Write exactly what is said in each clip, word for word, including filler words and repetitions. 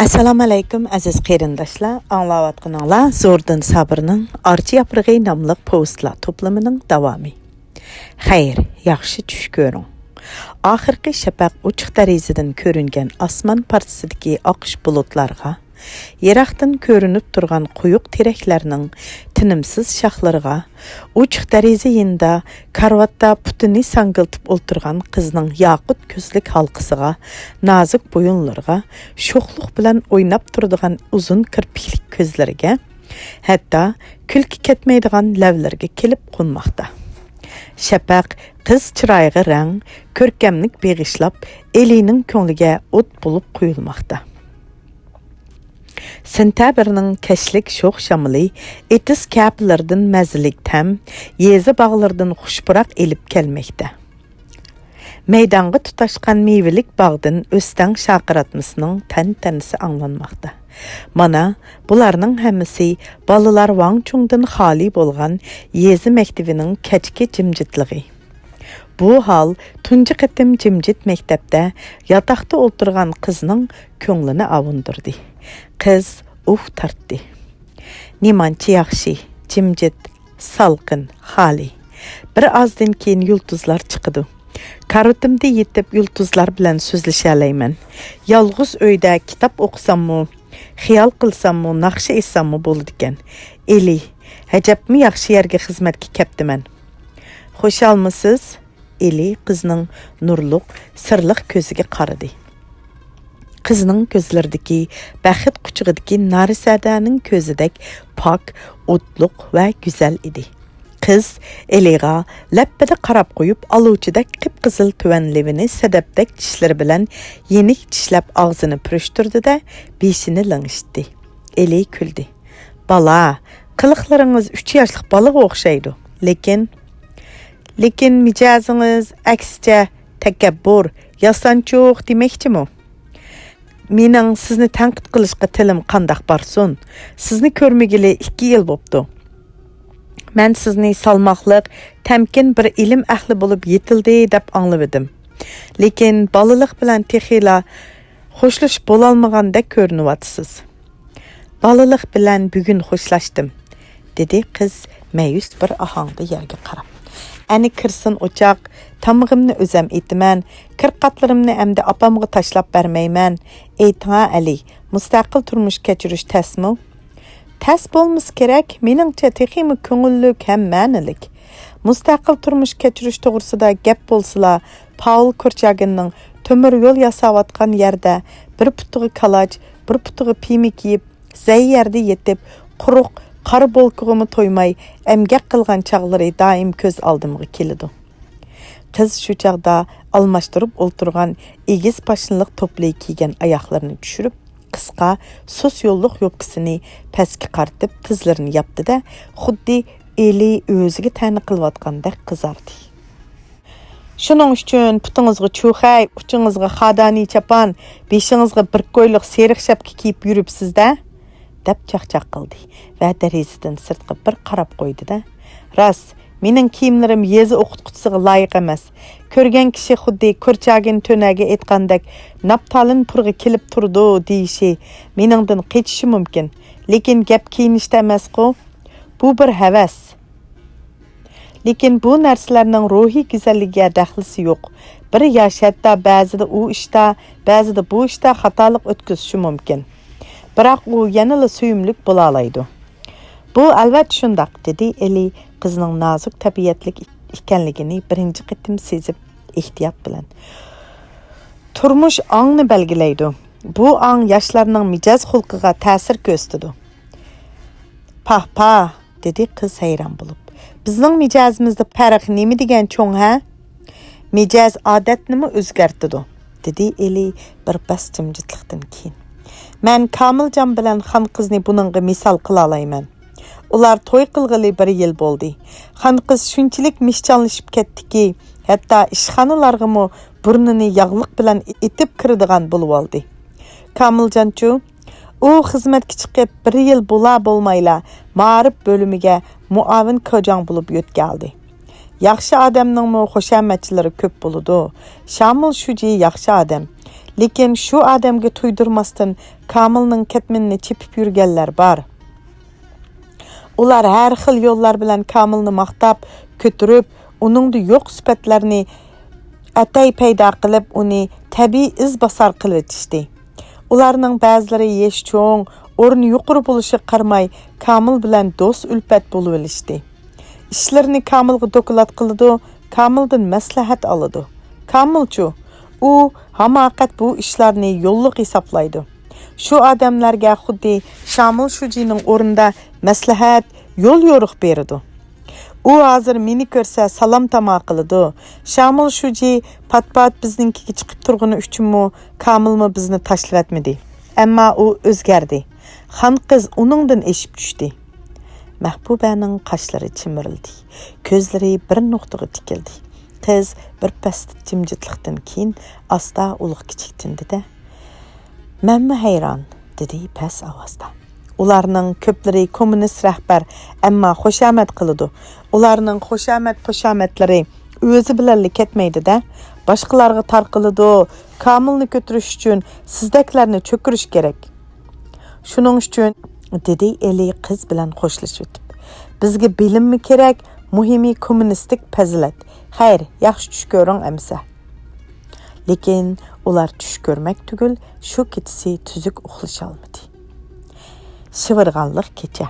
ئەسسالامۇ ئەلەيكۇم، ئەزىز قېرىنداشلار. ئاڭلاۋاتقىنىڭلار زوردۇن سابىرنىڭ ئارچا ياپرىقى ناملىق پوۋېستلار توپلىمىنىڭ داۋامى. خەير، ياخشى چۈش كۆرۈڭ. ئاخىرقى شەپەق ئوچۇق دېرىزىدىن كۆرۈنگەن ئاسمان پارچىسىدىكى ئاقىش بۇلۇتلارغا، يىراقتىن كۆرۈنۈپ تۇرغان قويۇق تېرەكلەرنىڭ تىنىمسىز شاخلىرىغا، ئوچۇق دېرىزە يېنىدا كارىۋاتتا پۇتىنى ساڭگىلىتىپ ئولتۇرغان قىزنىڭ ياقۇت كۆزلۈك ھالقىسىغا، نازۇك بويۇنلىرىغا، شوخلۇق بىلەن ئويناپ تۇرىدىغان ئۇزۇن كىرپىكلىك كۆزلىرىگە، ھەتتا كۈلكە كەتمەيدىغان لەۋلىرىگە كېلىپ قونماقتا. شەپەق قىز چىرايىغا رەڭ، كۆركەملىك بېغىشلاپ، ئېلىنىڭ كۆڭلىگە ئوت بولۇپ قۇيۇلماقتا. سېنتەبىرنىڭ كەچلىك شوخ شامىلى ئېتىز كەپىلىرىدىن مەززىلىك تەم، يېزا باغلىرىدىن خۇش پۇراق ئېلىپ كەلمەكتە. مەيدانغا تۇتاشقان مېۋىلىك باغدىن ئۆستەڭ شارقىراتمىسىنىڭ تەنتەنىسى ئاڭلانماقتا. مانا، بۇلارنىڭ ھەممىسى بالىلار ۋاڭ چۇڭدىن خالىي بولغان يېزا مەكتىۋىنىڭ كەچكى جىمجىتلىقى. بۇ ھال تۇنجى قېتىم جىمجىت مەكتەپتە ياتاقتا ئولتۇرغان قىزنىڭ كۆڭلىنى ئاۋۇندۇردى. قىز ئۇھ تارتتى. نېمانچە ياخشى، جىمجىت، سالقىن، خالىي. بىر ئازدىن كېيىن يۇلتۇزلار چىقىدۇ. كارىۋىتىمدا يېتىپ يۇلتۇزلار بىلەن سۆزلىشەلەيمەن. يالغۇز ئۆيدە كىتاب ئوقۇساممۇ، خىيال قىلساممۇ، ناخشا ئېيتساممۇ بولىدىكەن. ئېلى، ئەجەبمۇ ياخشى يەرگە خىزمەتكە كەپتىمەن. خۇشالمۇسىز؟ ئېلى قىزنىڭ نۇرلۇق، سىرلىق كۆزىگە قارىدى. قىزنىڭ كۆزلىرىدىكى بەخت قۇچىقىدىكى نارسەدەنىڭ كۆزىدەك پاك، ئوتلۇق ۋە گۈزەل ئىدى. قىز ئېلىغا لەپپىدە قاراپ قويۇپ، ئالۇچىدەك قىپقىزىل تۆۋەن لېۋىنى سەدەپتەك چىشلىرى بىلەن يېنىك چىشلەپ ئاغزىنى پۈرۈشتۈردى-دە، بېشىنى لىڭشىتتى. ئېلى كۈلدى. بالا، قىلىقلىرىڭىز ئۈچ ياشلىق بالىغا ئوخشايدۇ. لېكىن، لېكىن مىجەزىڭىز ئەكسىچە، تەكەببۇر، ياسانچۇق دېمەكچىمۇ؟ مېنىڭ سىزنى تەنقىد قىلىشقا تىلىم قانداق بارسۇن؟ سىزنى كۆرمىگىلى ئىككى يىل بوپتۇ. مەن سىزنى سالماقلىق، تەمكىن بىر ئىلىم ئەھلى بولۇپ يېتىلدى دەپ ئاڭلىۋىدىم. لېكىن بالىلىق بىلەن تېخىلا خوشلىشىپ بولالمىغاندەك كۆرۈنۈۋاتىسىز. بالىلىق بىلەن بۈگۈن خوشلاشتىم، دېدى قىز مەيۈس بىر ئاھاڭدا يەرگە قاراپ. ئەنە كىرسۇن ئوچاق، تامىقىمنى ئۆزەم ئېتىمەن، كىرقاتلىرىمنى ئەمدى ئاپامغا تاشلاپ بەرمەيمەن. ئېيتىڭا ئەلى، مۇستەقىل تۇرمۇش كەچۈرۈش تەسمۇ؟ تەس بولمىسا كېرەك، مېنىڭچە تېخىمۇ كۆڭۈللۈك ھەم مەنىلىك. مۇستەقىل تۇرمۇش كەچۈرۈش توغرىسىدا گەپ بولسىلا، پاۋل كورچاگىننىڭ تۆمۈر يول ياساۋاتقان يەردە بىر پۇتىغا كالاچ، بىر پۇتىغا پىيمە كىيىپ، زەي يەردە يېتىپ، قۇرۇق قارا بولكىغىمۇ تويماي ئەمگەك قىلغان چاغلىرى دائىم كۆز ئالدىمغا كېلىدۇ. قىز شۇ چاغدا ئالماشتۇرۇپ ئولتۇرغان ئېگىز پاشنىلىق توپلىرى كىيگەن ئاياغلىرىنى چۈشۈرۈپ، قىسقا، سۇس يوللۇق يوپكىسىنى پەسكە قارىتىپ، تىزلىرىنى ياپتى-دە، خۇددى ئېلى ئۆزىگە تەنە قىلىۋاتقاندەك قىزاردى. شۇنىڭ ئۈچۈن پۇتىڭىزغا چۇخەي، ئۇچىڭىزغا خادانى چاپان، بېشىڭىزغا بىر كويلۇق سېرىق شەپكە كىيىپ يۈرۈپسىز-دە، دەپ چاقچاق قىلدى ۋە دېرىزىدىن سىرتقا بىر قاراپ قويدى-دە، راست، مېنىڭ كىيىملىرىم يېزا ئوقۇتقۇچىسىغا لايىق ئەمەس. كۆرگەن كىشى خۇددى كورچاگىن تۆنەگە ئېيتقاندەك، ناپتالىن پۇرىقى كېلىپ تۇرىدۇ دېيىشى مېنىڭدىن قېچىشى مۇمكىن. لېكىن گەپ كىيىنىشتە ئەمەسقۇ. بۇ بىر ھەۋەس. لېكىن بۇ نەرسىلەرنىڭ روھىي گۈزەللىكىگە دەخلىسى يوق. بىر ياش ھەتتا بەزىدە ئۇ ئىشتا، بەزىدە بۇ ئىشتا خاتالىق ئۆتكۈزۈشى مۇمكىن. بىراق ئۇ يەنىلا سۆيۈملۈك بولالايدۇ. بۇ ئەلۋەتتە شۇنداق، دېدى ئېلى قىزنىڭ نازۇك تەبىئەتلىك ئىكەنلىكىنى بىرىنچى قېتىم سېزىپ، ئېھتىيات بىلەن. تۇرمۇش ئاڭنى بەلگىلەيدۇ. بۇ ئاڭ ياشلارنىڭ مىجەز خۇلقىغا تەسىر كۆرسىتىدۇ. پاھ، پاھ، دېدى قىز ھەيران بولۇپ. بىزنىڭ مىجەزىمىزدە پەرق نېمە دېگەن چوڭ ھە؟ مىجەز ئادەتنىمۇ ئۆزگەرتىدۇ، دېدى ئېلى بىر پەس جىمجىتلىقتىن كېيىن. مەن كامىلجان بىلەن خان قىزنى بۇنىڭغا مىسال قىلالايمەن. ئۇلار توي قىلغىلى بىر يىل بولدى. خان قىز شۇنچىلىك مىشچانلىشىپ كەتتىكى، ھەتتا ئىشخانىلارغىمۇ بۇرنىنى ياغلىق بىلەن ئېتىپ كىرىدىغان بولۇۋالدى. كامىلجانچۇ؟ ئۇ خىزمەتكە چىقىپ بىر يىل بولا بولمايلا مائارىپ بۆلۈمىگە مۇئاۋىن كوجاڭ بولۇپ يۆتكەلدى. ياخشى ئادەمنىڭمۇ خۇشامەتچىلىرى كۆپ بولىدۇ. شامىل شۇجى ياخشى ئادەم. لېكىن شۇ ئادەمگە تۇيدۇرماستىن كامىلنىڭ كەتمىنىنى چېپىپ يۈرگەنلەر بار. ئۇلار ھەر خىل يوللار بىلەن كامىلنى ماختاپ، كۆتۈرۈپ، ئۇنىڭدا يوق سۈپەتلەرنى ئەتەي پەيدا قىلىپ، ئۇنى تەبىئىي ئىز باسار قىلىۋېتىشتى. ئۇلارنىڭ بەزىلىرى يېشى چوڭ، ئورنى يۇقىرى بولۇشىغا قارىماي، كامىل بىلەن دوست-ئۈلپەت بولۇۋېلىشتى. ئىشلىرىنى كامىلغا دوكلات قىلىدۇ، كامىلدىن مەسلىھەت ئالىدۇ. كامىلچۇ؟ ئۇ ھاماقەت بۇ ئىشلارنى يوللۇق ھېسابلايدۇ. شۇ ئادەملەرگە خۇددى شامىل شۇجىنىڭ ئورنىدا مەسلىھەت، يول يورۇق بېرىدۇ. ئۇ ھازىر مېنى كۆرسە سالام تاما قىلىدۇ. شامىل شۇجى پات-پات بىزنىڭكىگە چىقىپ تۇرغىنى ئۈچۈنمۇ كامىلمۇ بىزنى تاشلىۋەتمىدى. ئەمما ئۇ ئۆزگەردى. خان قىز ئۇنىڭدىن ئېشىپ چۈشتى. مەھبۇبەنىڭ قاشلىرى چىمىرىلدى. كۆزلىرى بىر نۇقتىغا تىكىلدى. قىز بىر پەستە جىمجىتلىقتىن كېيىن ئاستا ئۇلۇغ كىچىك تىندى-دە، مەنمۇ ھەيران، دېدى پەس ئاۋازدا. ئۇلارنىڭ كۆپلىرى كوممۇنىست رەھبەر، ئەمما خۇشامەت قىلىدۇ. ئۇلارنىڭ خۇشامەت پۇشامەتلىرى ئۆزى بىلەنلا كەتمەيدۇ-دە. باشقىلارغا تارقىلىدۇ. كامىلنى كۆتۈرۈش ئۈچۈن سىزدەكلەرنى چۆكۈرۈش كېرەك. شۇنىڭ ئۈچۈن، دېدى ئېلى قىز بىلەن خوشلىشىۋېتىپ. بىزگە بىلىممۇ كېرەك، مۇھىمى كوممۇنىستىك پەزىلەت. خەير، ياخشى چۈش كۆرۈڭ ئەمىسە. لېكىن ئۇلار چۈش كۆرمەك تۈگۈل، شۇ كېچىسى تۈزۈك ئۇخلىشالمىدى. شىۋىرغانلىق كېچە.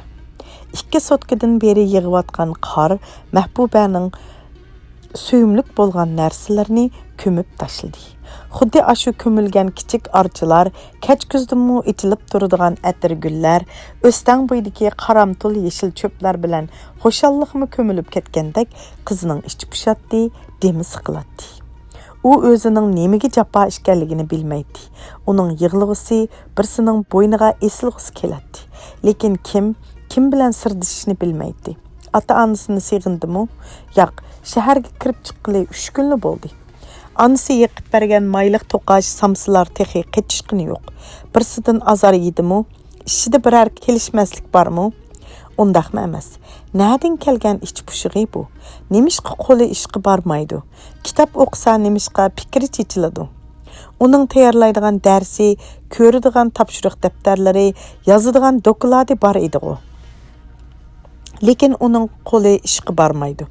ئىككى سوتكىدىن بېرى يېغىۋاتقان قار مەھبۇبەنىڭ سۆيۈملۈك بولغان نەرسىلىرىنى كۆمۈپ تاشلىدى. خۇددى ئاشۇ كۆمۈلگەن كىچىك ئارچىلار، كەچكۈزدىمۇ ئېچىلىپ تۇرىدىغان ئەتىرگۈللەر، ئۆستەڭ بويىدىكى قارامتۇل يېشىل چۆپلەر بىلەن خۇشاللىقمۇ كۆمۈلۈپ كەتكەندەك قىزنىڭ ئىچى پۇشاتتى، دېمى سىقىلاتتى. ئۇ ئۆزىنىڭ نېمىگە جاپا ئىكەنلىكىنى بىلمەيتتى. ئۇنىڭ يىغلىغۇسى، بىرسىنىڭ بوينىغا ئېسىلغۇسى كېلەتتى. لېكىن كىم، كىم بىلەن سىردىشىشنى بىلمەيتتى. ئاتا-ئانىسىنى سېغىندىمۇ؟ ياق، شەھەرگە كىرىپ چىققىلى ئۈچ كۈنلا بولدى. ئانىسى يېقىپ بەرگەن مايلىق توقاچ سامسىلار تېخى قېتىشقىنى يوق. بىرسىدىن ئازار يېدىمۇ؟ ئىچىدە بىرەر كېلىشمەسلىك بارمۇ؟ ئۇنداقمۇ ئەمەس. نەدىن كەلگەن ئىچ پۇشۇقى بۇ؟ نېمىشقا قولى ئىشقا بارمايدۇ؟ كىتاب ئوقۇسا نېمىشقا پىكرى چېچىلىدۇ؟ ئۇنىڭ تەييارلايدىغان دەرسى، كۆرىدىغان تاپشۇرۇق دەپتەرلىرى، يازىدىغان دوكلاتى بار ئىدىغۇ. لېكىن ئۇنىڭ قولى ئىشقا بارمايدۇ.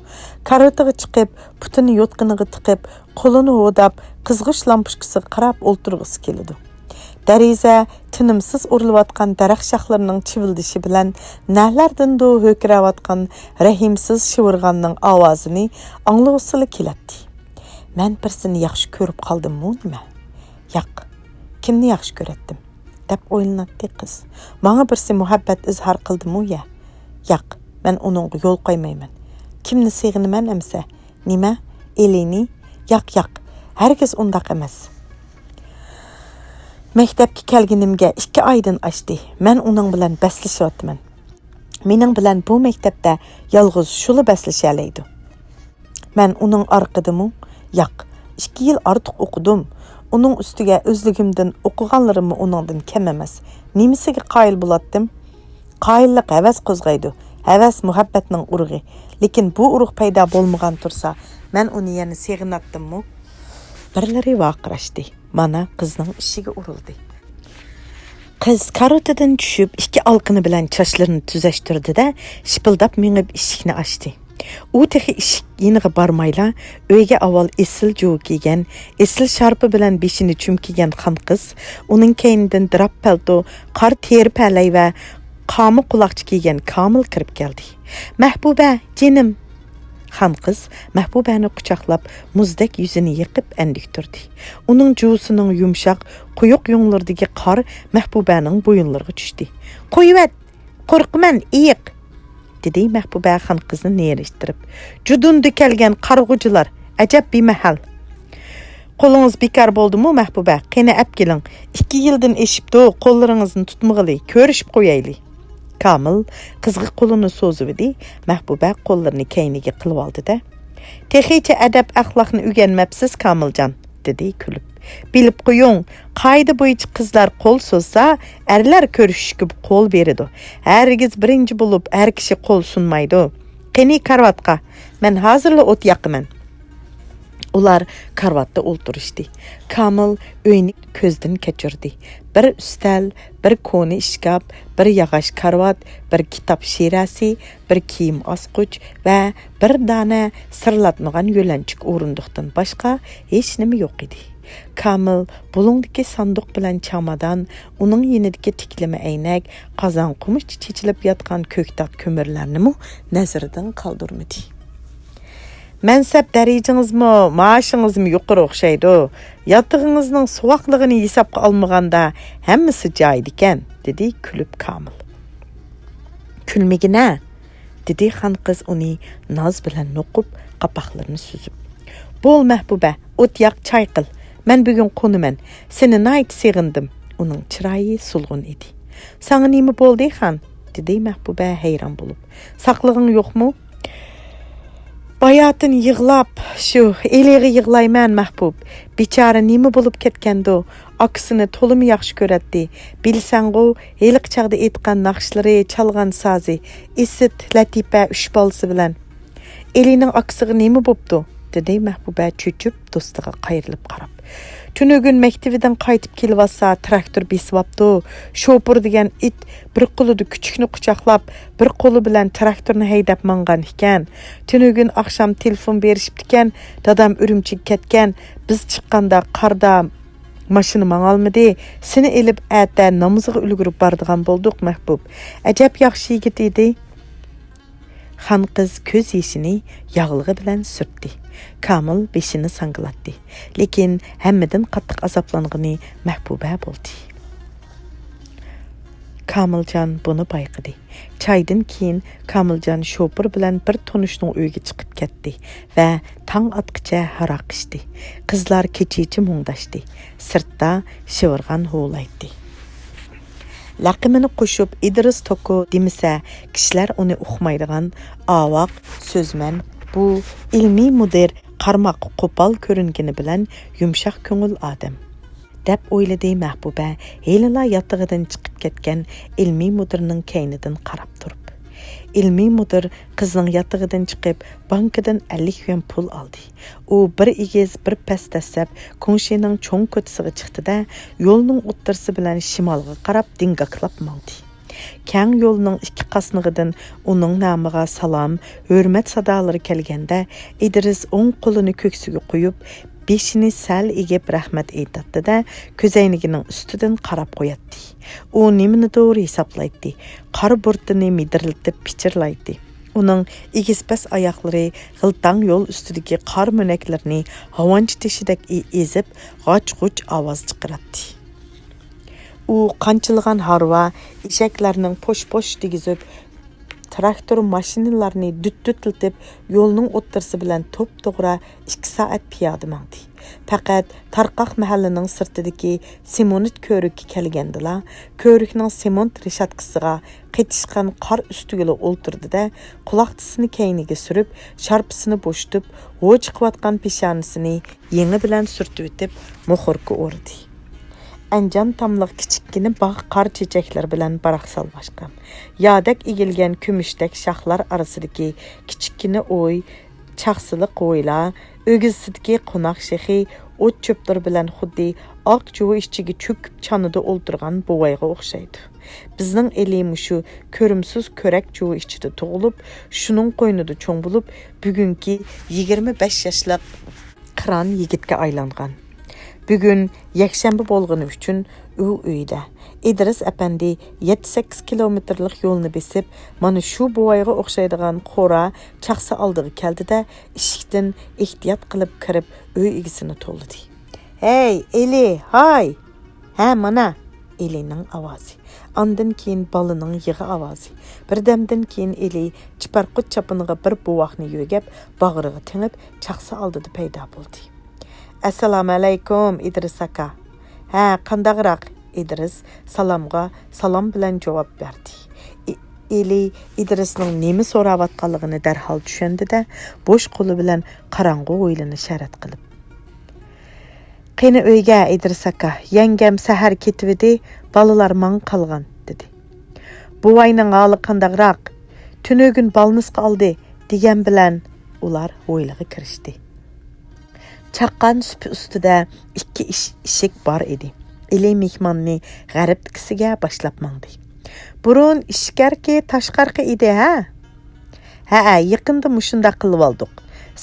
كارىۋىتىغا چىقىپ، پۇتىنى يوتقىنىغا تىقىپ، قولىنى ھوداپ، قىزغۇچ لامپۇچكىسىغا قاراپ ئولتۇرغۇسى كېلىدۇ. دېرىزە تىنىمسىز ئۇرۇلۇۋاتقان دەرەخ شاخلىرىنىڭ چىۋىلدىشى بىلەن نەلەردىندۇ ھۆركىرەۋاتقان رەھىمسىز شىۋىرغاننىڭ ئاۋازىنى ئاڭلىغۇسىلا كېلەتتى. مەن بىرسىنى ياخشى كۆرۈپ قالدىممۇ نېمە؟ ياق، كىمنى ياخشى كۆرەتتىم؟ دەپ ئويلىناتتى قىز. ماڭا بىرسى مۇھەببەت ئىزھار قىلدىمۇ يا؟ ياق، مەن ئۇنىڭغا يول قويمايمەن. كىمنى سېغىنىمەن ئەمسە؟ نېمە؟ ئېلىنى؟ ياق، ياق، ھەرگىز ئۇنداق ئەمەس. مەكتەپكە كەلگىنىمگە ئىككى ئايدىن ئاشتى. مەن ئۇنىڭ بىلەن بەسلىشىۋاتىمەن. مېنىڭ بىلەن بۇ مەكتەپتە يالغۇز شۇلا بەسلىشەلەيدۇ. مەن ئۇنىڭ ئارقىدىمۇ؟ ياق، ئىككى يىل ئارتۇق ئوقۇدۇم. ئۇنىڭ ئۈستىگە ئۆزلۈكۈمدىن ئوقۇغانلىرىممۇ ئۇنىڭدىن كەم ئەمەس. نېمىسىگە قايىل بولاتتىم؟ قايىللىق ھەۋەس قوزغايدۇ. ھەۋەس مۇھەببەتنىڭ ئۇرۇقى. لېكىن بۇ ئۇرۇق پەيدا بولمىغان تۇرسا، مەن ئۇنى يەنە سېغىناتتىممۇ؟ بىرلىرى ۋارقىراشتى. مانا قىزنىڭ ئىشىكى ئۇرۇلدى. قىز كارىۋىتىدىن چۈشۈپ، ئىككى ئالىقىنى بىلەن چاچلىرىنى تۈزەشتۈردى-دە، شىپىلداپ مېڭىپ ئىشىكنى ئاچتى. ئۇ تېخى ئىشىك يېنىغا بارمايلا، ئۆيگە ئاۋۋال ئېسىل جۇۋا كىيگەن، ئېسىل شارپا بىلەن بېشىنى چۈمكىگەن خان قىز، ئۇنىڭ كەينىدىن دىراپ پەلتو، قارا تېرە پەلەي ۋە قاما قۇلاقچا كىيگەن كامىل كىرىپ كەلدى. مەھبۇبە، جېنىم! خان قىز مەھبۇبەنى قۇچاقلاپ، مۇزدەك يۈزىنى يېقىپ ئەندىكتۈردى. ئۇنىڭ جۇۋىسىنىڭ يۇمشاق، قويۇق يۇڭلىرىدىكى قار مەھبۇبەنىڭ بويۇنلىرىغا چۈشتى. قويۇۋەت! قورقىمەن، ئېيىق! دېدى مەھبۇبە خان قىزنى نېرى ئىتتىرىپ. جۇدۇندا كەلگەن قارىغۇچىلار، ئەجەب بىمەھەل! قولىڭىز بىكار بولدىمۇ، مەھبۇبە؟ قېنى، ئەپ كېلىڭ. ئىككى يىلدىن ئېشىپتۇ، قوللىرىڭىزنى تۇتمىغىلى، كۆرۈشۈپ قويايلى. كامىل قىزغا قولىنى سوزۇۋىدى، مەھبۇبە قوللىرىنى كەينىگە قىلىۋالدى-دە، تېخىچە ئەدەپ-ئەخلاقنى ئۆگەنمەپسىز، كامىلجان، دېدى كۈلۈپ. بىلىپ قويۇڭ، قائىدە بويىچە قىزلار قول سوزسا، ئەرلەر كۆرۈشۈشكە قول بېرىدۇ. ھەرگىز بىرىنچى بولۇپ ھەر كىشى قول سۇنمايدۇ. قېنى، كارىۋاتقا، مەن ھازىرلا ئوت ياقىمەن. ئۇلار كارىۋاتتا ئولتۇرۇشتى. كامىل ئۆينى كۆزدىن كەچۈردى. بىر ئۈستەل، بىر كونا ئىشكاپ، بىر ياغاچ كارىۋات، بىر كىتاب شىرەسى، بىر كىيىم ئاسقۇچ ۋە بىر دانە سىرلاتمىغان يۆلەنچۈك ئورۇندۇقتىن باشقا ھېچنېمە يوق ئىدى. كامىل بۇلۇڭدىكى ساندۇق بىلەن چامادان، ئۇنىڭ يېنىدىكى تىكلىمە ئەينەك، قازان قومۇچ چېچىلىپ ياتقان كۆكتات كۆمۈرلەرنىمۇ نەزىرىدىن قالدۇرمىدى. مەنسەپ دەرىجىڭىزمۇ، مائاشىڭىزمۇ يۇقىرى ئوخشايدۇ. ياتىقىڭىزنىڭ سوغۇقلۇقىنى ھېسابقا ئالمىغاندا، ھەممىسى جايىدىكەن، دېدى كۈلۈپ كامىل. كۈلمىگىنە، دېدى خان قىز ئۇنى ناز بىلەن نوقۇپ، قاپاقلىرىنى سۈزۈپ. بول، مەھبۇبە، ئوت ياق، چاي قىل. مەن بۈگۈن قونىمەن. سېنى ناھايىتى سېغىندىم. ئۇنىڭ چىرايى سولغۇن ئىدى. ساڭا نېمە بولدى، خان؟ دېدى مەھبۇبە ھەيران بولۇپ. ساقلىقىڭ يوقمۇ؟ باياتىن يىغلاپ، شۇ ئېلىغا يىغلايمەن، مەھبۇب. بىچارە نېمە بولۇپ كەتكەندۇ؟ ئاكىسىنى تولىمۇ ياخشى كۆرەتتى. بىلسەڭغۇ، ھېلىقى چاغدا ئېيتقان ناخشىلىرى، چالغان سازى، ئىسىت، لەتىپە ئۈچ بالىسى بىلەن. ئېلىنىڭ ئاكىسىغا نېمە بوپتۇ؟ دېدى مەھبۇبە چۆچۈپ دوستىغا قايرىلىپ قاراپ. تۈنۈگۈن مەكتىۋىدىن قايتىپ كېلىۋاتسا، تىراكتور بېسىۋاپتۇ. شوپۇر دېگەن ئىت بىر قولىدا كۈچۈكنى قۇچاقلاپ، بىر قولى بىلەن تىراكتورنى ھەيدەپ ماڭغان ئىكەن. تۈنۈگۈن ئاخشام تېلېفون بېرىشىپتىكەن، دادام ئۈرۈمچىگە كەتكەن، بىز چىققاندا قاردا ماشىنا ماڭالمىدى. سېنى ئېلىپ ئەتە نامىزىغا ئۈلگۈرۈپ بارىدىغان بولدۇق، مەھبۇب. ئەجەب ياخشى يىگىت ئىدى. خان قىز كۆز يېشىنى ياغلىقى بىلەن سۈرتتى. كامىل بېشىنى ساڭگىلاتتى. لېكىن ھەممىدىن قاتتىق ئازابلانغىنى مەھبۇبە بولدى. كامىلجان بۇنى بايقىدى. چايدىن كېيىن كامىلجان شوپۇر بىلەن بىر تونۇشنىڭ ئۆيىگە چىقىپ كەتتى ۋە تاڭ ئاتقىچە ھاراق ئىچتى. قىزلار كېچىچە مۇڭداشتى. سىرتتا شىۋىرغان ھۇۋلايتتى. لەقىمىنى قوشۇپ ئىدرىس توكو دېمىسە، كىشىلەر ئۇنى ئۇقمايدىغان ئاۋاق، سۆزمەن، بۇ ئىلمىي مۇدىر قارىماققا قوپال كۆرۈنگىنى بىلەن يۇمشاق كۆڭۈل ئادەم، دەپ ئويلىدى مەھبۇبە ھېلىلا ياتىقىدىن چىقىپ كەتكەن ئىلمىي مۇدىرنىڭ كەينىدىن قاراپ تۇرۇپ. ئىلمىي مۇدىر قىزنىڭ ياتىقىدىن چىقىپ، بانكىدىن ئەللىك يۈەن پۇل ئالدى. ئۇ بىر ئېگىز، بىر پەس دەسسەپ كۇڭشىنىڭ چوڭ كوچىسىغا چىقتى-دە، يولنىڭ ئوتتۇرىسى بىلەن شىمالغا قاراپ دىڭگاكلاپ ماڭدى. كەڭ يولنىڭ ئىككى قاسنىقىدىن ئۇنىڭ نامىغا سالام، ھۆرمەت سادالىرى كەلگەندە، ئىدرىس ئوڭ قولىنى كۆكسىگە قويۇپ، بېشىنى سەل ئېگىپ رەھمەت ئېيتاتتى-دە، كۆزەينىكىنىڭ ئۈستىدىن قاراپ قوياتتى. ئۇ نېمىنىدۇر ھېسابلايتتى، قارا بۇرۇتىنى مىدىرلىتىپ پىچىرلايتتى. ئۇنىڭ ئېگىز-پەس ئاياقلىرى غىلتاڭ يول ئۈستىدىكى قار مۆنەكلىرىنى ھاۋانچا تېشىدەك ئېزىپ، غاچ-غۇچ ئاۋاز چىقىراتتى. ئۇ قانچىلىغان ھارۋا، ئېشەكلەرنىڭ پوش-پوش دېگۈزۈپ، تىراكتور ماشىنىلارنى دۈت-دۈتلىتىپ، يولنىڭ ئوتتۇرىسى بىلەن توپتوغرا ئىككى سائەت پىيادە ماڭدى. پەقەت تارقاق مەھەللىنىڭ سىرتىدىكى سېمونت كۆۋرۈككە كەلگەندىلا، كۆۋرۈكنىڭ سېمونت رېشاتكىسىغا قېتىشقان قار ئۈستىگىلا ئولتۇردى-دە، قۇلاقچىسىنى كەينىگە سۈرۈپ، شارپىسىنى بوشىتىپ، ھو چىقىۋاتقان پېشانىسىنى يېڭى بىلەن سۈرتۈۋېتىپ، مۇخوركا ئورىدى. ئەنجان تاملىق كىچىككىنە باغ قار چېچەكلىرى بىلەن باراقسانلاشقان. يادەك ئېگىلگەن كۈمۈشتەك شاخلار ئارىسىدىكى كىچىككىنە ئوي، چاقسىلىق ھويلا، ئۆگزىسىدىكى قوناق شېخى، ئوت-چۆپلىرى بىلەن خۇددى ئاق جۇۋا ئىچىگە چۆكۈپ چانىدا ئولتۇرغان بوۋايغا ئوخشايدۇ. بىزنىڭ ئېلى مۇشۇ كۆرۈمسىز كۆرەك جۇۋا ئىچىدە تۇغۇلۇپ، شۇنىڭ قوينىدا چوڭ بولۇپ، بۈگۈنكى يىگىرمە بەش ياشلىق قىران يىگىتكە ئايلانغان. بۈگۈن يەكشەنبە بولغىنى ئۈچۈن ئۇ ئۆيدە. ئىدرىس ئەپەندى يەتتە-سەككىز كىلومېتىرلىق يولنى بېسىپ، مانا شۇ بوۋايغا ئوخشايدىغان قورا چاقسا ئالدىغا كەلدى-دە، ئىشىكتىن ئېھتىيات قىلىپ كىرىپ، ئۆي ئىگىسىنى توۋلىدى. ھەي، ئېلى، ھاي! ھە، مانا! ئېلىنىڭ ئاۋازى. ئاندىن كېيىن بالىنىڭ يىغا ئاۋازى. بىردەمدىن كېيىن ئېلى چىپەرقۇت چاپىنىغا بىر بوۋاقنى يۆگەپ، باغرىغا تېڭىپ، چاقسا ئالدىدا پەيدا بولدى. ئەسسالامۇئەلەيكۇم، ئىدرىس ئاكا. ھە، قانداقراق؟ ئىدرىس سالامغا سالام بىلەن جاۋاب بەردى. ئى-، ئېلى ئىدرىسنىڭ نېمە سوراۋاتقانلىقىنى دەرھال چۈشەندى-دە، بوش قولى بىلەن قاراڭغۇ ھويلىنى شەرەت قىلىپ، قېنى ئۆيگە، ئىدرىس ئاكا، يەڭگەم سەھەر كېتىۋىدى، بالىلار ماڭا قالغان، دېدى. بوۋاينىڭ ھالى قانداقراق؟ تۈنۈگۈن بالنىسقا ئالدى، دېگەن بىلەن ئۇلار ھويلىغا كىرىشتى. چاققان سۈپى ئۈستىدە ئىككى ئىش-، ئىشىك بار ئىدى. ئېلى مېھماننى غەربتىكىسىگە باشلاپ ماڭدى. بۇرۇن ئىشىك ئەركى تاشقى ئەركى ئىدى، ھە؟ ھەئە، يېقىندا مۇشۇنداق قىلىۋالدۇق.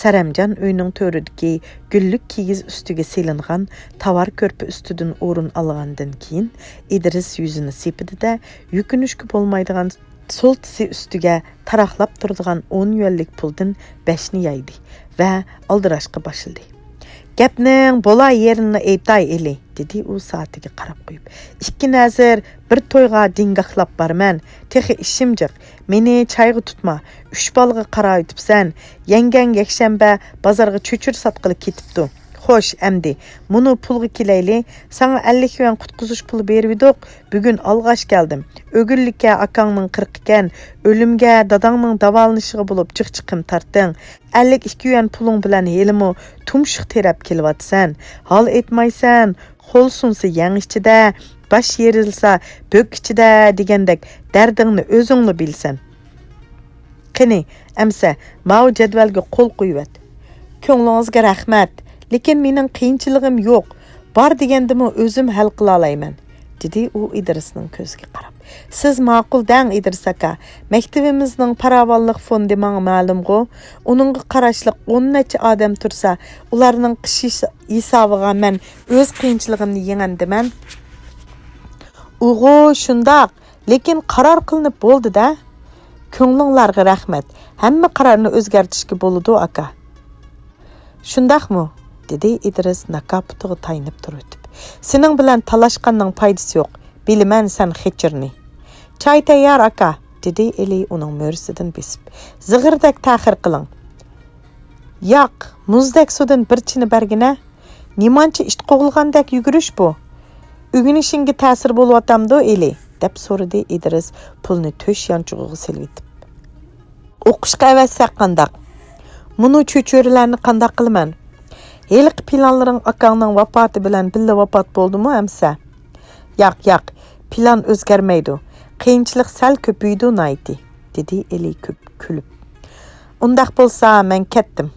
سەرەمجان ئۆينىڭ تۆرىدىكى گۈللۈك كىگىز ئۈستىگە سېلىنغان تاۋار كۆرپە ئۈستىدىن ئورۇن ئالغاندىن كېيىن، ئىدرىس يۈزىنى سېپىدى-دە، يۈكۈنۈشكە بولمايدىغان سول تىزى ئۈستىگە تاراقلاپ تۇرىدىغان ئون يۈەنلىك پۇلدىن بەشنى يايدى ۋە ئالدىراشقا باشلىدى. «گەپنىڭ بولاي يېرىنى ئېيتاي ئېلى»، دېدى ئۇ سائىتىگە قاراپ قويۇپ. «ئىككى نەزىر بىر تويغا دىڭگاقلاپ بارىمەن. تېخى ئىشىم جىق. مېنى چايغا تۇتما. ئۈچ بالىغا قاراۋېتىپسەن. يەڭگەڭ يەكشەنبە بازارغا چۆچۈرە ساتقىلى كېتىپتۇ. خوش، ئەمدى مۇنۇ پۇلغا كېلەيلى. ساڭا ئەللىك يۈەن قۇتقۇزۇش پۇلى بېرىۋىدۇق. بۈگۈن ئالغاچ كەلدىم. ئۆگۈنلۈككە ئاكاڭنىڭ قىرىقىكەن. ئۆلۈمگە داداڭنىڭ داۋالىنىشىغا بولۇپ جىق چىقىم تارتتىڭ. ئەللىك ئىككى يۈەن پۇلۇڭ بىلەن ھېلىمۇ تۇمشۇق تېرەپ كېلىۋاتىسەن. ھال ئېيتمايسەن، قول سۇنسا يەڭ ئىچىدە، باش يېرىلسا بۆك ئىچىدە دېگەندەك دەردىڭنى ئۆزۈڭلا بىلىسەن. قېنى، ئەمسە ماۋۇ جەدۋەلگە قول قويۇۋەت. كۆڭلىڭىزگە رەھمەت، لېكىن مېنىڭ قىيىنچىلىقىم يوق. بار دېگەندىمۇ ئۆزۈم ھەل قىلالايمەن.» دېدى ئۇ ئىدرىسنىڭ كۆزىگە قاراپ. «سىز ماقۇل دەڭ، ئىدرىس ئاكا. مەكتىۋىمىزنىڭ پاراۋانلىق فوندى ماڭا مەلۇمغۇ. ئۇنىڭغا قاراشلىق ئون نەچچە ئادەم تۇرسا، ئۇلارنىڭ قىش ھېس-، ھېسابىغا مەن ئۆز قىيىنچىلىقىمنى يېڭەمدىمەن.» «ئۇغۇ، شۇنداق. لېكىن قارار قىلىنىپ بولدى-دە. كۆڭلۈڭلارغا رەھمەت. ھەممە قارارنى ئۆزگەرتىشكە بولىدۇ، ئاكا.» «شۇنداقمۇ؟» دېدى ئىدرىس ناكاپۇتىغا تايىنىپ تۇرۇۋېتىپ. «سېنىڭ بىلەن تالاشقاننىڭ پايدىسى يوق. بىلىمەن سەن خېچىرنى.» «چاي تەييار، ئاكا.» دېدى ئېلى ئۇنىڭ مۈرىسىدىن بېسىپ. «زىغىردەك تەخىر قىلىڭ.» «ياق، مۇزدەك سۇدىن بىر چىنە بەرگىنە. نېمانچە ئىت قوغلىغاندەك يۈگۈرۈش بۇ؟ ئۆگىنىشىڭگە تەسىر بولۇۋاتامدۇ، ئېلى؟» دەپ سورىدى ئىدرىس پۇلنى تۆش يانچۇقىغا سېلىۋېتىپ. «ئوقۇشقا ئەۋەتسەك قانداق؟ مۇنۇ چۆچۈرىلەرنى قانداق قىلىمەن؟ ھېلىقى پىلانلىرىڭ ئاكاڭنىڭ ۋاپاتى بىلەن بىللە ۋاپات بولدىمۇ ئەمسە؟» «ياق، ياق، پىلان ئۆزگەرمەيدۇ. قىيىنچىلىق سەل كۆپىيىدۇ ناھايىتى.» دېدى ئېلى كۆپ كۈلۈپ. «ئۇنداق بولسا مەن كەتتىم.»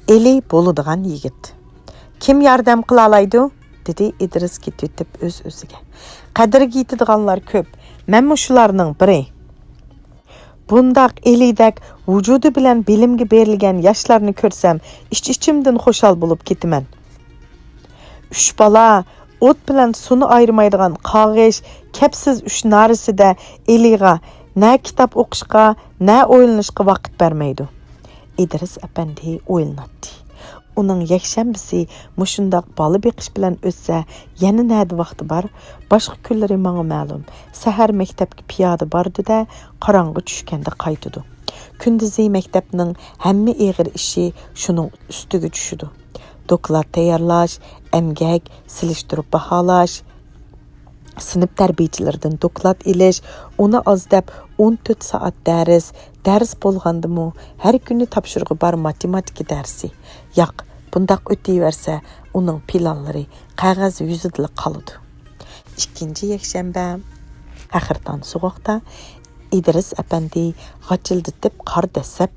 ئېلى بولىدىغان يىگىت. «كىم ياردەم قىلالايدۇ؟» دېدى ئىدرىس كېتىۋېتىپ ئۆز-ئۆزىگە. «قەدرىگە يېتىدىغانلار كۆپ. مەنمۇ شۇلارنىڭ بىرى. بۇنداق ئېلىدەك ۋۇجۇدى بىلەن بىلىمگە بېرىلگەن ياشلارنى كۆرسەم، ئىچ-ئىچىمدىن خۇشال بولۇپ كېتىمەن.» ئۈچ بالا، ئوت بىلەن سۇنى ئايرىمايدىغان قاغىش، كەپسىز ئۈچ نارىسىدە ئېلىغا نە كىتاب ئوقۇشقا، نە ئويلىنىشقا ۋاقىت بەرمەيدۇ. ئىدرىس ئەپەندى ئويلىناتتى. ئۇنىڭ يەكشەنبىسى مۇشۇنداق بالا بېقىش بىلەن ئۆتسە، يەنە نەدە ۋاقتى بار؟ باشقا كۈنلىرى ماڭا مەلۇم، سەھەر مەكتەپكە پىيادە بارىدۇ-دە، قاراڭغۇ چۈشكەندە قايتىدۇ. كۈندۈزى مەكتەپنىڭ ھەممە ئېغىر ئىشى شۇنىڭ ئۈستىگە چۈشىدۇ. دوكلات تەييارلاش، ئەمگەك، سېلىشتۇرۇپ باھالاش، سىنىپ تەربىيەچىلىرىدىن دوكلات ئېلىش، ئۇنى ئاز دەپ ئون تۆت سائەت دەرس، دەرس بولغاندىمۇ ھەر كۈنى تاپشۇرۇقى بار ماتېماتىكا دەرسى. ياق، بۇنداق ئۆتۈۋەرسە ئۇنىڭ پىلانلىرى قەغەز يۈزىدىلا قالىدۇ. ئىككىنچى يەكشەنبە، قەھرىتان سوغۇقتا ئىدرىس ئەپەندى غاچىلدىتىپ قار دەسسەپ،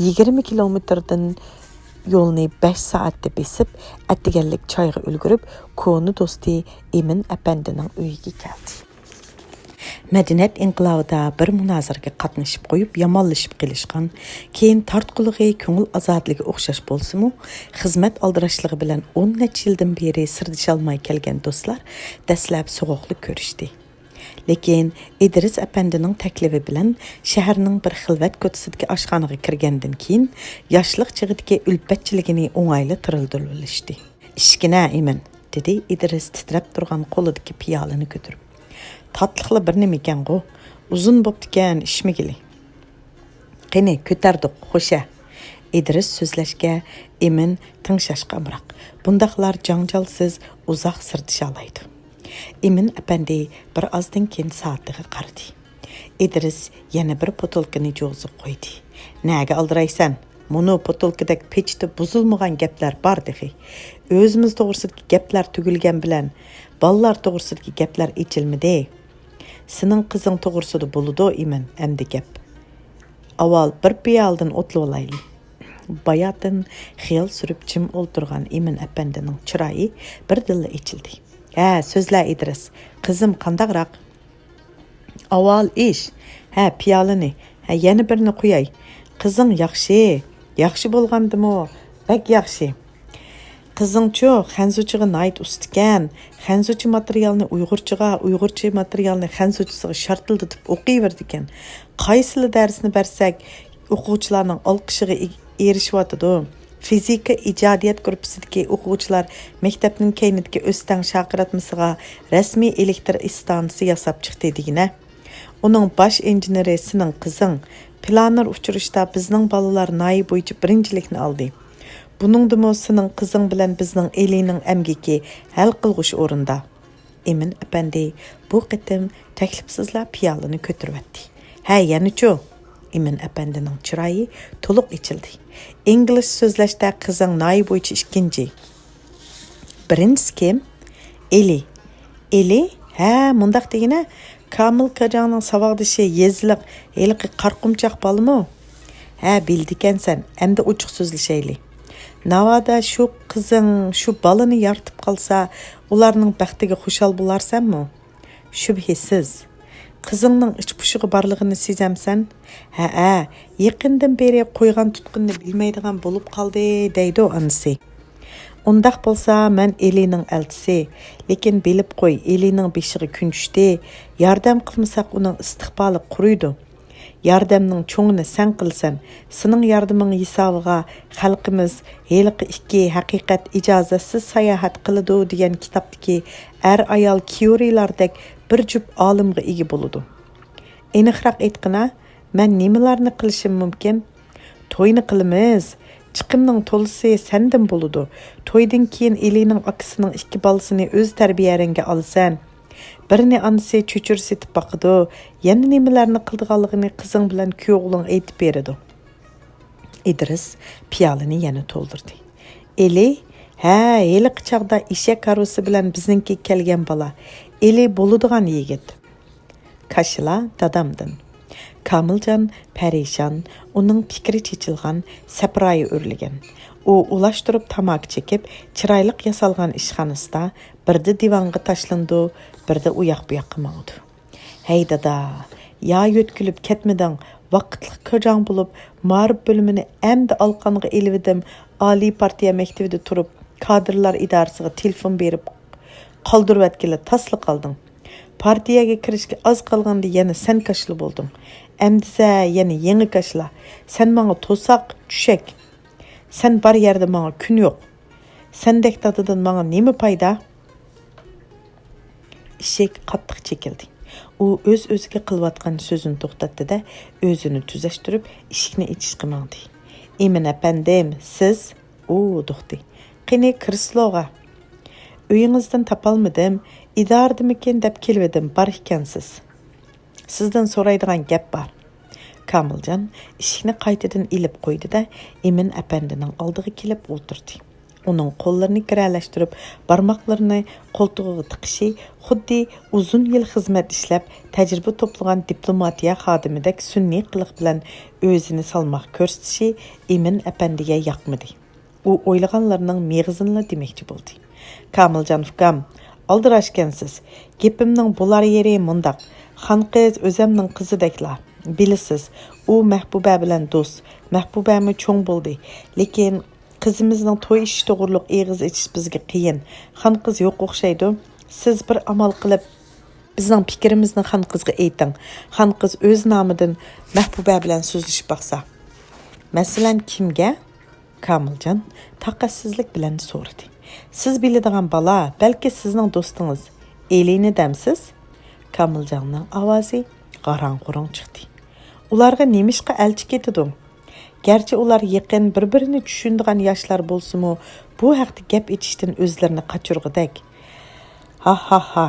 يىگىرمە كىلومېتىردىن يولنى بەش سائەتتە بېسىپ، ئەتىگەنلىك چايغا ئۈلگۈرۈپ، كونا دوستى ئىمىن ئەپەندىنىڭ ئۆيىگە كەلدى. مەدەنىيەت ئىنقىلابىدا بىر مۇنازىرىگە قاتنىشىپ قويۇپ يامانلىشىپ قېلىشقان، كېيىن تارتقۇلۇقى كۆڭۈل ئازادىلىكى ئوخشاش بولسىمۇ، خىزمەت ئالدىراشلىقى بىلەن ئون نەچچە يىلدىن بېرى سىردىشالماي كەلگەن دوستلار دەسلەپ سوغۇقلا كۆرۈشتى. لېكىن ئىدرىس ئەپەندىنىڭ تەكلىپى بىلەن شەھەرنىڭ بىر خىلۋەت كوچىسىدىكى ئاشخانىغا كىرگەندىن كېيىن، ياشلىق چېغىدىكى ئۈلپەتچىلىكىنى ئوڭايلا تىرىلدۈرۈۋېلىشتى. «ئىچكىنە ئىمىن»، دېدى ئىدرىس تىترەپ تۇرغان قولىدىكى پىيالىنى كۆتۈرۈپ. «تاتلىقلا بىر نېمىكەنغۇ؟ ئۇزۇن بوپتىكەن ئىچمىگىلى.» «قېنى، كۆتەردۇق، خوشە.» ئىدرىس سۆزلەشكە، ئىمىن تىڭشاشقا ئامراق. بۇنداقلار جاڭجالسىز ئۇزاق سىردىشالايدۇ. ئىمىن ئەپەندى بىر ئازدىن كېيىن سائىتىگە قارىدى. ئىدرىس يەنە بىر پوتۇلكىنى جوزىغا قويدى. «نەگە ئالدىرايسەن؟ مۇنۇ پوتۇلكىدەك پېچىتى بۇزۇلمىغان گەپلەر بار تېخى. ئۆزىمىز توغرىسىدىكى گەپلەر تۈگۈلگەن بىلەن بالىلار توغرىسىدىكى گەپلەر ئېچىلمىدى. سېنىڭ قىزىڭ توغرىسىدا بولىدۇ، ئىمىن، ئەمدى گەپ. ئاۋۋال بىر پىيالىدىن ئوتلىۋالايلى.» باياتىن خىيال سۈرۈپ جىم ئولتۇرغان ئىمىن ئەپەندىنىڭ چىرايى بىردىنلا ئېچىلدى. ھە، سۆزلە، ئىدرىس. قىزىم قانداقراق؟ ئاۋۋال ئىش. ھە، پىيالىنى. ھە، يەنە بىرنى قۇياي. قىزىڭ ياخشى. ياخشى بولغاندىمۇ، بەك ياخشى. قىزىڭچۇ، خەنزۇچىغا ناھايىتى ئۇستىكەن. خەنزۇچە ماتېرىيالنى ئۇيغۇرچىغا، ئۇيغۇرچە ماتېرىيالنى خەنزۇچىسىغا شارتىلدىتىپ ئوقۇيۋېرىدىكەن. قايسىلا دەرسنى بەرسەك، ئوقۇغۇچىلارنىڭ ئالقىشىغا ئېرىشىۋاتىدۇ. فىزىكا ئىجادىيەت گۇرۇپپىسىدىكى ئوقۇغۇچىلار مەكتەپنىڭ كەينىدىكى ئۆستەڭ شارقىراتمىسىغا رەسمىي ئېلېكتر ئىستانسىسى ياساپ چىقتى دېگىنە. ئۇنىڭ باش ئىنژېنېرى سېنىڭ قىزىڭ. پىلانېر ئۇچرىشىشتا بىزنىڭ بالىلار ناھىيە بويىچە بىرىنچىلىكنى ئالدى. بۇنىڭدىمۇ سېنىڭ قىزىڭ بىلەن بىزنىڭ ئېلىنىڭ ئەمگىكى ھەل قىلغۇچ ئورۇندا. ئىمىن ئەپەندى بۇ قېتىم تەكلىپسىزلا پىيالىنى كۆتۈرۈۋەتتى. ھە، يەنىچۇ؟ ئىمىن ئەپەندىنىڭ چىرايى تولۇق ئېچىلدى. ئىنگلىزچە سۆزلەشتە قىزىڭ ناھىيە بويىچە ئىككىنچى. بىرىنچىسى كىم؟ ئېلى. ئېلى؟ ھە، مۇنداق دېگىنە، كامىل كاجاڭنىڭ ساۋاقدىشى يېزىلىق ھېلىقى قارقۇمچاق بالىمۇ؟ ھە، بىلىدىكەنسەن، ئەمدى ئوچۇق سۆزلىشەيلى. ناۋادا شۇ قىزىڭ شۇ بالىنى يارىتىپ قالسا، ئۇلارنىڭ بەختىگە خۇشال بولارسەنمۇ؟ شۈبھىسىز. قىزىڭنىڭ ئىچ پۇشۇقى بارلىقىنى سېزەمسەن؟ ھەئە، يېقىندىن بېرى قويغان تۇتقىنىنى بىلمەيدىغان بولۇپ قالدى، دەيدۇ ئانىسى. ئۇنداق بولسا، مەن ئېلىنىڭ ئەلچىسى. لېكىن بىلىپ قوي، ئېلىنىڭ بېشىغا كۈن چۈشتى. ياردەم قىلمىساق، ئۇنىڭ ئىستىقبالى قۇرۇيدۇ. ياردەمنىڭ چوڭىنى سەن قىلىسەن. سېنىڭ ياردىمىڭ ھېسابىغا خەلقىمىز ھېلىقى ئىككى ھەقىقەت ئىجازەتسىز ساياھەت قىلىدۇ دېگەن كىتابتىكى ئەر-ئايال كيۇرىلاردەك بىر جۈپ ئالىمغا ئىگە بولىدۇ. ئېنىقراق ئېيتقىنا، مەن نېمىلەرنى قىلىشىم مۇمكىن؟ توينى قىلىمىز. چىقىمنىڭ تولىسى سەندىن بولىدۇ. تويدىن كېيىن ئېلىنىڭ ئاكىسىنىڭ ئىككى بالىسىنى ئۆز تەربىيەڭگە ئالىسەن. بىرىنى ئانىسى چۆچۈرە سېتىپ باقىدۇ، يەنە نېمىلەرنى قىلىدىغانلىقىنى قىزىڭ بىلەن كۈيئوغلۇڭ ئېيتىپ بېرىدۇ. ئىدرىس پىيالىنى يەنە تولدۇردى. ئېلى، ھە، ھېلىقى چاغدا ئېشەك ھارۋىسى بىلەن بىزنىڭكىگە كەلگەن بالا. ئېلى بولىدىغان يىگىت. كاشىلا دادامدىن. كامىلجان پەرىشان، ئۇنىڭ پىكرى چېچىلغان، سەپرايى ئۆرلىگەن. ئۇ ئۇلاشتۇرۇپ تاماكا چېكىپ، چىرايلىق ياسالغان ئىشخانىسىدا بىردە دىۋانغا تاشلىنىدۇ، بىردە ئۇياق-بۇياققا ماڭىدۇ. ھەي دادا، يا يۆتكىلىپ كەتمىدىڭ، ۋاقىتلىق كاجاڭ بولۇپ، مائارىپ بۆلۈمىنى ئەمدى ئالقانغا ئېلىۋىدىم، ئالىي پارتىيە مەكتىۋىدە تۇرۇپ، كادىرلار ئىدارىسىغا تېلېفون بېرىپ، قالدۇرۇۋەتكىلى تاسلا قالدىڭ. پارتىيەگە كىرىشكە ئاز قالغاندا يەنە سەن كاشىلا بولدۇڭ. ئەمدىسە يەنە يېڭى كاشىلا. سەن ماڭا توساق، چۈشەك. سەن بار يەردە ماڭا كۈن يوق. سەندەك دادىدىن ماڭا نېمە پايدا؟ ئىشىك قاتتىق چېكىلدى. ئۇ ئۆز-ئۆزىگە قىلىۋاتقان سۆزىنى توختاتتى-دە، ئۆزىنى تۈزەشتۈرۈپ، ئىشىكنى ئېچىشقا ماڭدى. ئىمىن ئەپەندىم، سىز؟ ئۇ ھودۇقتى. قېنى، كىرسىلوغا. ئۆيىڭىزدىن تاپالمىدىم، ئىدارىدىمىكىن دەپ كېلىۋىدىم، بار ئىكەنسىز. سىزدىن سورايدىغان گەپ بار. كامىلجان ئىشىكنى قايتىدىن ئېلىپ قويدى-دە، ئىمىن ئەپەندىنىڭ ئالدىغا كېلىپ ئولتۇردى. ئۇنىڭ قوللىرىنى گىرەلەشتۈرۈپ، بارماقلىرىنى قولتۇقىغا تىقىشى خۇددى ئۇزۇن يىل خىزمەت ئىشلەپ، تەجرىبە توپلىغان دىپلوماتىيە خادىمىدەك سۈنئىي قىلىق بىلەن ئۆزىنى سالماق كۆرسىتىشى ئىمىن ئەپەندىگە ياقمىدى. ئۇ ئويلىغانلىرىنىڭ مېغىزىنىلا دېمەكچى بولدى. كامىلجان ئۇكام، ئالدىراشكەنسىز. گېپىمنىڭ بولار يېرى مۇنداق. خانقىز ئۆزەمنىڭ قىزىدەكلا. بىلىسىز، ئۇ مەھبۇبە بىلەن دوست. مەھبۇبەمۇ چوڭ بولدى. لېكىن قىزىمىزنىڭ توي ئىشى توغرۇلۇق ئېغىز ئېچىش بىزگە قىيىن. خانقىز يوق ئوخشايدۇ. سىز بىر ئامال قىلىپ، بىزنىڭ پىكرىمىزنى خانقىزغا ئېيتىڭ. خانقىز ئۆز نامىدىن مەھبۇبە بىلەن سۆزلىشىپ باقسا. مەسىلەن، كىمگە؟ كامىلجان تاقەتسىزلىك بىلەن سورىدى. سىز بىلىدىغان بالا، بەلكى سىزنىڭ دوستىڭىز. ئېلىنى دەمسىز؟ كامىلجاننىڭ ئاۋازى غاراڭ-غۇرۇڭ چىقتى. ئۇلارغا نېمىشقا ئەلچى كېتىدۇ؟ گەرچە ئۇلار يېقىن، بىر-بىرىنى چۈشىنىدىغان ياشلار بولسىمۇ، بۇ ھەقتە گەپ ئېچىشتىن ئۆزلىرىنى قاچۇرغۇدەك. ھا، ھا، ھا.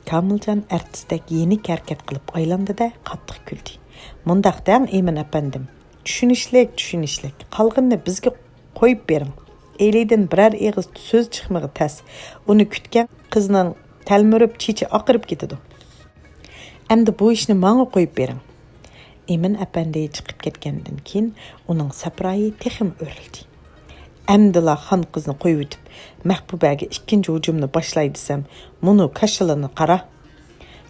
كامىلجان ئەرتىستەك يېنىك ھەرىكەت قىلىپ ئايلاندى-دە، قاتتىق كۈلدى. مۇنداق دەڭ، ئىمىن ئەپەندىم. چۈشىنىشلىك، چۈشىنىشلىك. قالغىنىنى بىزگە قويۇپ بېرىڭ. ئېلىدىن بىرەر ئېغىز سۆز چىقمىغى تەس. ئۇنى كۈتكەن قىزنىڭ تەلمۈرۈپ، چېچى ئاقىرىپ كېتىدۇ. ئەمدى بۇ ئىشنى ماڭا قويۇپ بېرىڭ. ئىمىن ئەپەندى چىقىپ كەتكەندىن كېيىن ئۇنىڭ سەپرايى تېخىمۇ ئۆرلىدى. ئەمدىلا خان قىزنى قويۇۋېتىپ، مەھبۇبەگە ئىككىنچى ھۇجۇمنى باشلاي دېسەم، مۇنۇ كاشىلىنى قارا.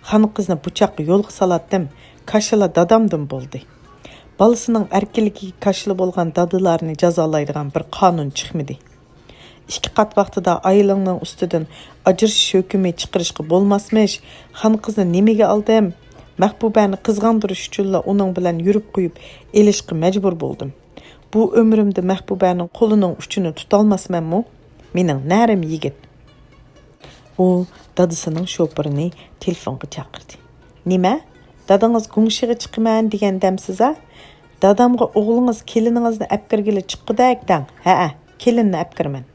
خان قىزنى بۇ چاغقا يولغا سالاتتىم، كاشىلا دادامدىن بولدى. بالىسىنىڭ ئەركىنلىكىگە كاشىلا بولغان دادىلارنى جازالايدىغان بىر قانۇن چىقمىدى. ئىككى قات ۋاقتىدا ئايالىڭنىڭ ئۈستىدىن ئاجرىشىش ھۆكمى چىقىرىشقا بولماسمىش. خان قىزنى نېمىگە ئالدىم؟ مەھبۇبەنى قىزغاندۇرۇش ئۈچۈنلا ئۇنىڭ بىلەن يۈرۈپ قويۇپ ئېلىشقا مەجبۇر بولدۇم. بۇ ئۆمرۈمدە مەھبۇبەنىڭ قولىنىڭ ئۇچىنى تۇتالماسمەنمۇ؟ مېنىڭ نەرىم يىگىت. ئۇ دادىسىنىڭ شوپۇرىنى تېلېفونغا چاقىردى. نېمە؟ دادىڭىز گۇڭشىغا چىقىمەن دېگەن دەمسىز-ھە؟ دادامغا ئوغلىڭىز كېلىنىڭىزنى ئەپكىرگىلى چىققۇدەك دەڭ. ھەئە، كېلىننى ئەپكىرىمەن.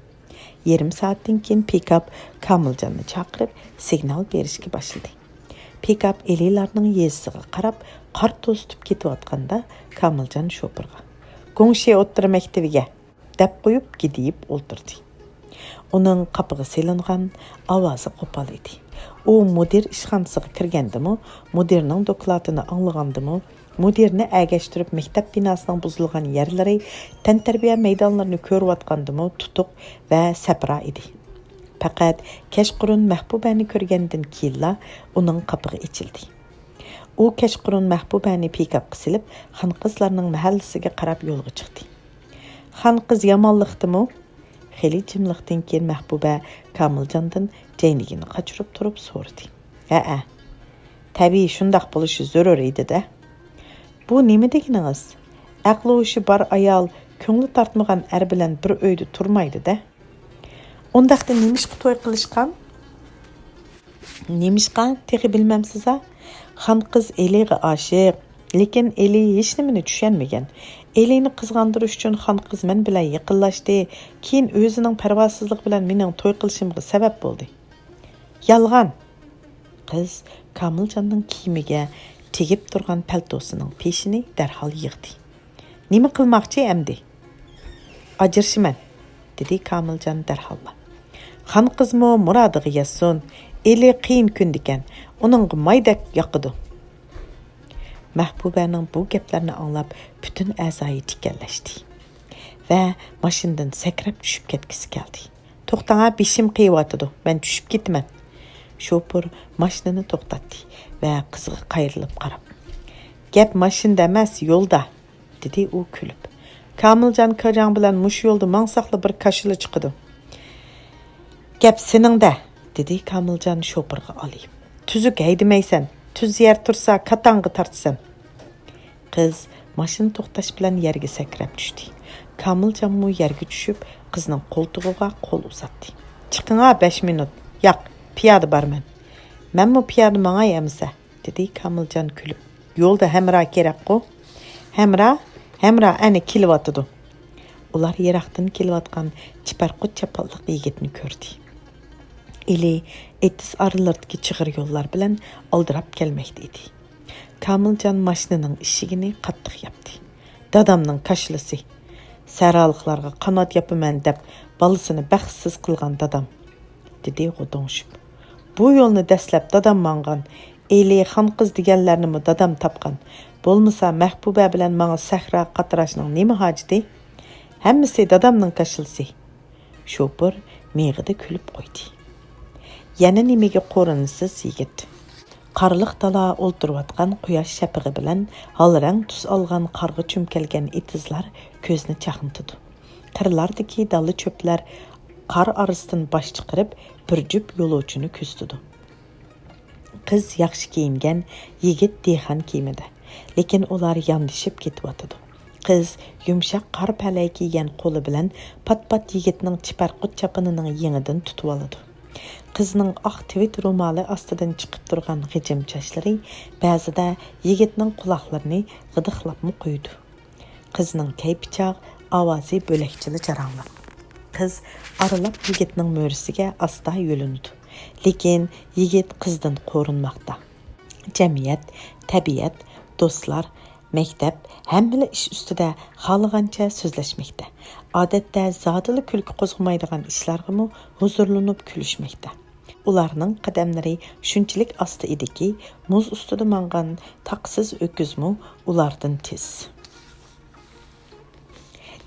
يېرىم سائەتتىن كېيىن پىكاپ كامىلجاننى چاقىرىپ سىگنال بېرىشكە باشلىدى. پىكاپ ئېلىلارنىڭ يېزىسىغا قاراپ قار توزۇتۇپ كېتىۋاتقاندا كامىلجان شوپۇرغا، گۇڭشې ئوتتۇرا مەكتىۋىگە دەپ قويۇپ گىدىيىپ ئولتۇردى. ئۇنىڭ قاپىغا سېلىنغان، ئاۋازى قوپال ئىدى. ئۇ مۇدىر ئىشخانىسىغا كىرگەندىمۇ، مۇدىرنىڭ دوكلاتىنى ئاڭلىغاندىمۇ، مۇدىرنى ئەگەشتۈرۈپ مەكتەپ بىناسىنىڭ بۇزۇلغان يەرلىرى، تەنتەربىيە مەيدانلىرىنى كۆرۈۋاتقاندىمۇ تۇتۇق ۋە سەپرا ئىدى. پەقەت كەچقۇرۇن مەھبۇبەنى كۆرگەندىن كېيىنلا ئۇنىڭ قاپىغا ئېچىلدى. ئۇ كەچقۇرۇن مەھبۇبەنى پىكاپقا سېلىپ، خانقىزلارنىڭ مەھەللىسىگە قاراپ يولغا چىقتى. خانقىز يامانلىقتىمۇ؟ خېلى جىملىقتىن كېيىن مەھبۇبە كامىلجاندىن جەينىگىنى قاچۇرۇپ تۇرۇپ سورىدى. ھەئە، تەبىئىي شۇنداق بولۇشى زۆرۈر ئىدى-دە. بۇ نېمە دېگىنىڭىز؟ ئەقلى ھوشى بار ئايال كۆڭلى تارتمىغان ئەر بىلەن بىر ئۆيدە تۇرمايدۇ-دە. ئۇنداقتا نېمىشقا توي قىلىشقان؟ نېمىشقا؟ تېخى بىلمەمسىز-ھە؟ خان قىز ئېلىغا ئاشىق. لېكىن ئېلى ھېچنېمىنى چۈشەنمىگەن. ئېلىنى قىزغاندۇرۇش ئۈچۈن خان قىز مەن بىلەن يېقىنلاشتى. كېيىن ئۆزىنىڭ پەرۋاسىزلىقى بىلەن مېنىڭ توي قىلىشىمغا سەۋەب بولدى. يالغان! قىز كامىلجاننىڭ كىيىمىگە تېگىپ تۇرغان پەلتوسىنىڭ پېشىنى دەرھال يىغدى. نېمە قىلماقچى ئەمدى؟ ئاجرىشىمەن، دېدى كامىلجان دەرھاللا. خان قىزمۇ مۇرادىغا يەتسۇن. ئېلى قىيىن كۈندىكەن، ئۇنىڭغا مايدەك ياقىدۇ. مەھبۇبەنىڭ بۇ گەپلەرنى ئاڭلاپ، پۈتۈن ئەزايى تىكەنلەشتى ۋە ماشىنىدىن سەكرەپ چۈشۈپ كەتكۈسى كەلدى. توختاڭا، بېشىم قېيىۋاتىدۇ، مەن چۈشۈپ كېتىمەن. شوپۇر ماشىنىنى توختاتتى ۋە قىزىغا قايرىلىپ قاراپ، گەپ ماشىنىدا ئەمەس، يولدا، دېدى ئۇ كۈلۈپ. كامىلجان كاجاڭ بىلەن مۇشۇ يولدا ماڭساقلا بىر كاشىلا چىقىدۇ. گەپ سېنىڭدە، دېدى كامىلجان شوپۇرغا ئالىيىپ. تۈزۈك ھەيدىمەيسەن، تۈز يەر تۇرسا كاتاڭغا تارتىسەن. قىز ماشىنا توختاش بىلەن يەرگە سەكرەپ چۈشتى. كامىلجانمۇ يەرگە چۈشۈپ، قىزنىڭ قولتۇقىغا قول ئۇزاتتى. چىقىڭا بەش مىنۇت. ياق، پىيادە بارىمەن. مەنمۇ پىيادە ماڭاي ئەمىسە، دېدى كامىلجان كۈلۈپ. يولدا ھەمراھ كېرەكقۇ؟ ھەمراھ؟ ھەمراھ ئەنە كېلىۋاتىدۇ. ئۇلار يىراقتىن كېلىۋاتقان چىپەرقۇت چاپانلىق يىگىتنى كۆردى. ئېلى ئېتىز ئارىلىرىدىكى چىغىر يوللار بىلەن ئالدىراپ كەلمەكتە ئىدى. كامىلجان ماشىنىنىڭ ئىشىكىنى قاتتىق ياپتى. دادامنىڭ كاشىلىسى! سەھرالىقلارغا قانات ياپىمەن دەپ بالىسىنى بەختسىز قىلغان دادام! دېدى غودۇڭشىپ. بۇ يولنى دەسلەپ دادام ماڭغان. ئېلى، خانقىز دېگەنلەرنىمۇ دادام تاپقان. بولمىسا مەھبۇبە بىلەن ماڭا سەھرا قاتراشنىڭ نېمە ھاجىتى؟ ھەممىسى دادامنىڭ كاشىلىسى. شوپۇر مىغىدە كۈلۈپ قويدى. يەنە نېمىگە قورۇنىسىز، يىگىت؟ قارلىق دالا ئولتۇرۇۋاتقان قۇياش شەپىقى بىلەن ھالرەڭ تۈس ئالغان قارغا چۆمكەلگەن ئېتىزلار كۆزنى چاقنىتىدۇ. قىرلاردىكى دالا چۆپلەر قار ئارىسىدىن باش چىقىرىپ، بىر جۈپ يولۇچىنى كۆزىتىدۇ. قىز ياخشى كىيىنگەن، يىگىت دېھقان كىيىمىدە. لېكىن ئۇلار ياندىشىپ كېتىۋاتىدۇ. قىز يۇمشاق قارا پەلەي كىيگەن قولى بىلەن پات-پات يىگىتنىڭ چىپەرقۇت چاپىنىنىڭ يېڭىدىن تۇتۇۋالىدۇ. قىزنىڭ ئاق تىۋىت رومالى ئاستىدىن چىقىپ تۇرغان غىجىم چاچلىرى بەزىدە يىگىتنىڭ قۇلاقلىرىنى غىدىقلاپمۇ قويىدۇ. قىزنىڭ كەيپى چاغ، ئاۋازى بۆلەكچىلا جاراڭلاپ. قىز ئارىلاپ يىگىتنىڭ مۈرىسىگە ئاستا يۆلىنىدۇ. لېكىن يىگىت قىزدىن قورۇنماقتا. جەمئىيەت، تەبىئەت، دوستلار، مەكتەپ، ھەممىلا ئىش ئۈستىدە خالىغانچە سۆزلەشمەكتە. ئادەتتە زادىلا كۈلكە قوزغىمايدىغان ئىشلارغىمۇ ھۇزۇرلىنىپ كۈلۈشمەكتە. ئۇلارنىڭ قەدەملىرى شۇنچىلىك ئاستا ئىدىكى، مۇز ئۈستىدە ماڭغان تاقىسىز ئۆكۈزمۇ ئۇلاردىن تېز.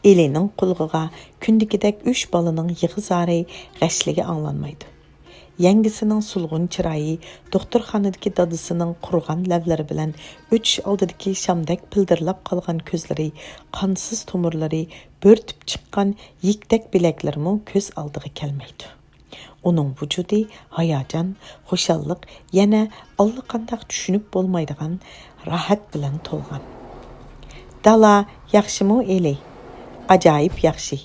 ئېلىنىڭ قۇلىقىغا كۈندىكىدەك ئۈچ بالىنىڭ يىغا-زارى، غەشلىكى ئاڭلانمايدۇ. يەڭگىسىنىڭ سولغۇن چىرايى دوختۇرخانىدىكى دادىسىنىڭ قۇرغان لەۋلىرى بىلەن ئۆتۈش ئالدىدىكى شامدەك پىلدىرلاپ قالغان كۆزلىرى، قانسىز تومۇرلىرى، بۆرتۈپ چىققان يىكتەك بىلەكلىرىمۇ كۆز ئالدىغا كەلمەيدۇ. ئۇنىڭ ۋۇجۇدى ھاياجان، خۇشاللىق، يەنە ئاللىقانداق چۈشىنىپ بولمايدىغان راھەت بىلەن تولغان. دالا، ياخشىمۇ ئېلى؟ ئاجايىپ ياخشى.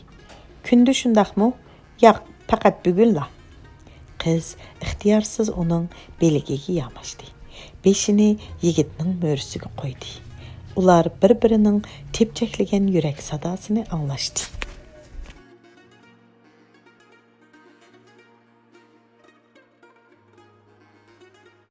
كۈندە شۇنداقمۇ؟ ياق، پەقەت بۈگۈنلا. قىز ئىختىيارسىز ئۇنىڭ بىلىكىگە ياماشتى. بېشىنى يىگىتنىڭ مۈرىسىگە قويدى. ئۇلار بىر-بىرىنىڭ تېپچەكلىگەن يۈرەك ساداسىنى ئاڭلاشتى.